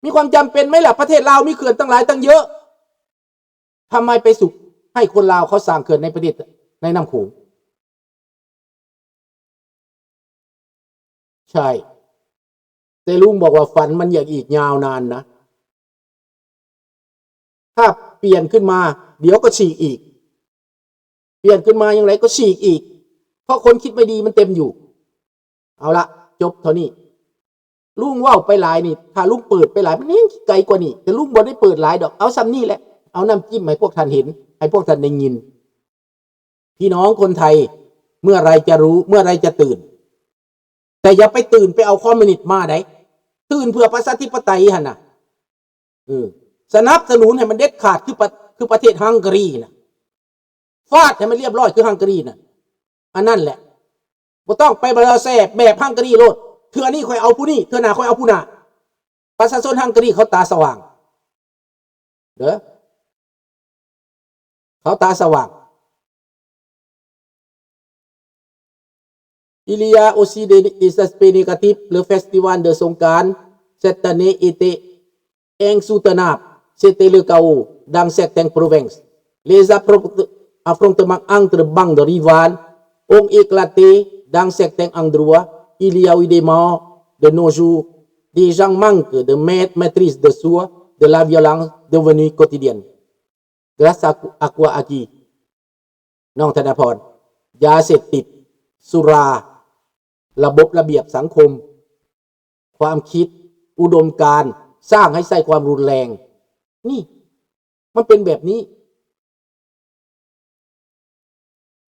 ມີຄວາມຈຳເປັນໄໝລະ? ປະເທດລາວມີເຂື່ອນຕັ້ງຫຼາຍຕັ້ງເຍອະ ທຳໄມໄປສຸກໃຫ້ຄົນລາວເຂົາສ້າງເຂື່ອນໃນປະເທດ ໃນນ້ຳໂຂງ? ໃຊ່ ແຕ່ລຸງບອກວ່າຝັນມັນຍັງອີກຍາວນານນະ. ຖ້າປ່ຽນຂຶ້ນມາ ດຽວກໍສີກອີກ, ປ່ຽນຂຶ້ນມາຢ່າງໃດກໍສີກອີກ ເພາະຄົນຄິດໄມ່ດີມັນເຕັມຢູ່. ເອົາລະ ຈົບເທົ່ານີ້. ລຸງເວົ້າໄປຫຼາຍນີ້ ຖ້າລຸງເປີດໄປຫຼາຍ ມັນແຮ່ງໄກກວ່ານີ້, ແຕ່ລຸງບໍ່ໄດ້ເປີດຫຼາຍດອກ. ເອົາສ່ຳນີ້ແຫຼະ, ເອົານ້ຳຈິ້ມໃຫ້ພວກທ່ານເຫັນ, ໃຫ້ພວກທ່ານໄດ້ຍິນ. ພີ່ນ້ອງຄົນໄທ ເມື່ອไรจะรู้ ເມື່อไรจะตื่น? แต่อย่าไปตื่นไปเอาคอมมิวนิสต์มาได๋ ตื่นเพื่อประชาธิปไตยหั่นน่ะ เออ สนับสนุนให้มันเด็ดขาด คือประ คือประเทศฮังการีน่ะ ฟาดให้มันเรียบร้อยคือฮังการีน่ะ อันนั้นแหละ บ่ต้องไปบ่แซ่แบบฮังการีโลด เทื่อนี้ข้อยเอาผู้นี้ เทื่อหน้าข้อยเอาผู้หน้า ประชาชนฮังการีเขาตาสว่าง เด้อ เขาตาสว่าง. Il y a aussi des, des aspects négatifs. Le festival de Songkran cette année était insoutenable. C'était le chaos dans certaines provinces. Les affront-, affrontements entre bandes rivales ont éclaté dans certains endroits. Il y a eu des morts de nos jours. Des gens manquent de maît-, maîtrise de soi, de la violence devenue quotidienne. Grâce à qu-, à quoi, à qui? ນ້ອງທະນະພອນ ຢາເສບຕິດ, ສຸລາ, ລະບົບລະບຽບສັງຄົມ, ຄວາມຄິດ, ອຸດົມການ, ສ້າງໃຫ້ໃຊ້ຄວາມຮຸນແຮງ. ນີ້ ມັນເປັນແບບນີ້.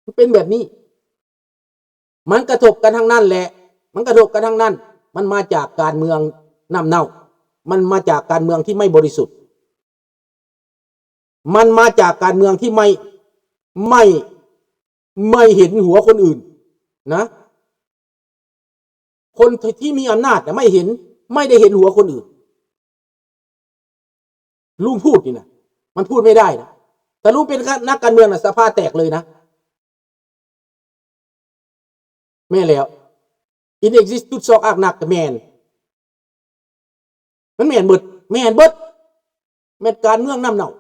ມັນເປັນແບບນີ້. ມັນກະທົບກັນທັງນັ້ນແຫຼະ. ມັນກະທົບກັນທັງນັ້ນ. ມັນມາຈາກການເມືອງນ້ຳເນົ່າ. ມັນມາຈາກການເມືອງທີ່ໄມ່ບໍລິສຸດ. ມັນມາຈາກການເມືອງທີ່ໄມ່ ໄມ່ ໄມ່ເຫັນຫົວຄົນອື່ນນະ. ຄົນທີ່ ທີ່ມີອຳນາດນະ ໄມ່ເຫັນ ໄມ່ໄດ້ເຫັນຫົວຄົນອື່ນ. ລຸງພູດນີ້ນະ ມັນພູດໄມ່ໄດ້ນະ. ຖ້າລຸງເປັນການ ນັກການເມືອງນະ ສະພາແຕກເລີຍນະ. ແມ່ນແລ້ວ. ອິນເອັກຊິສຈຸດຊອກອາກໜັກກະແມ່ນ. ມັນແມ່ນເບິດ. ແມ່ນເບິດ. ແມ່ນການເມືອງນ້ຳເນົ່າ.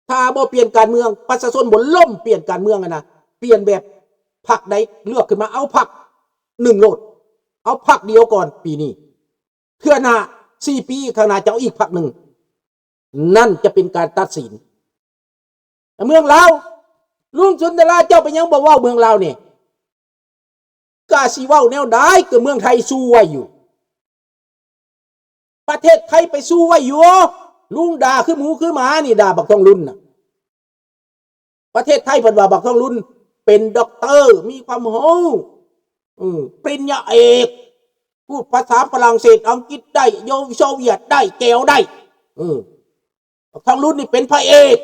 ຖ້າບໍ່ປ່ຽນການເມືອງ, ປະຊາຊົນບໍ່ລົ້ມປ່ຽນການເມືອງຫັ້ນນະ, ປ່ຽນແບບພັກໃດເລືອກຂຶ້ນມາ, ເອົາພັກໜຶ່ງໂລດ, ເອົາພັກດຽວກ່ອນປີນີ້, ເທື່ອໜ້າ ສີ່ປີຂ້າງໜ້າຈະເອົາອີກພັກໜຶ່ງ, ນັ້ນຈະເປັນການຕັດສິນ. ເມືອງລາວ, ລຸງສຸນດາລາ ເຈົ້າເປັນຫຍັງບໍ່ເວົ້າເມືອງລາວນີ້? ກະຊິເວົ້າແນວໃດ ກະເມືອງໄທສູ້ໄວຢູ່. ປະເທດໄທໄປສູ້ໄວຢູ່. ລຸງດ່າຄືໝູຄືໝານີ້, ດ່າບັກທອງລຸນນະ. ປະເທດໄທເພິ່ນວ່າບັກທອງລຸນເປັນດັອກເຕີ, ມີຄວາມຮູ້, ອື, ປະລິນຍາເອກ, ພູດພາສາຝຣັ່ງເສດ, ອັງກິດໄດ້, ໂຍໂຊວຽດໄດ້, ແກວໄດ້. ອື, ບັກທອງລຸນນີ້ເປັນພະເອກ.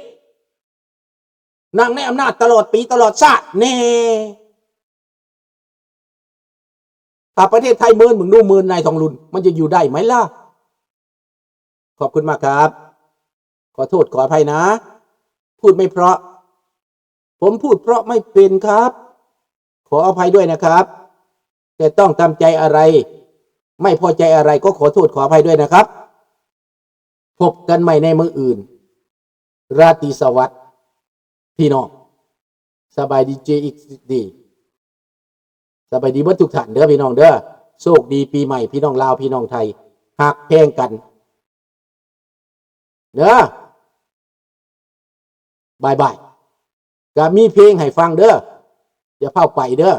ນັ່ງໃນອຳນາດຕະຫຼອດປີຕະຫຼອດຊາດແນ່. ຖ້າປະເທດໄທເມີນ ເບິ່ງດູເມີນນາຍທອງລຸນ ມັນຈະຢູ່ໄດ້ໄໝລະ? ຂອບຄຸນມາກຄັບ. ຂໍໂທດຂໍອະໄພນະ. ພູດໄມ່ເພາະ. ຜົມພູດເພາະໄມ່ເປັນຄັບ. ຂໍອະໄພດ້ວຍນະຄັບ. ແຕ່ຕ້ອງຕາມໃຈອະໄລ ໄມ່ພໍໃຈອະໄລກໍຂໍໂທດຂໍອະໄພດ້ວຍນະຄັບ. ພົບກັນໃໝ່ໃນມື້ອື່ນ. ລາຕີສະຫວັດພີ່ນ້ອງ. ສະບາຍດີເຈເອັກຊີ. ສະບາຍດີເບິດທຸກທ່ານເດີພີ່ນ້ອງເດີ. ໂຊກດີປີໃໝ່ພີ່ນ້ອງລາວ ພີ່ນ້ອງໄທ. ຮັກແພງກັນເດີ. ບາຍບາຍ. ກະມີເພງໃຫ້ຟັງເດີ. ຢ່າຟ້າວໄປເດີ.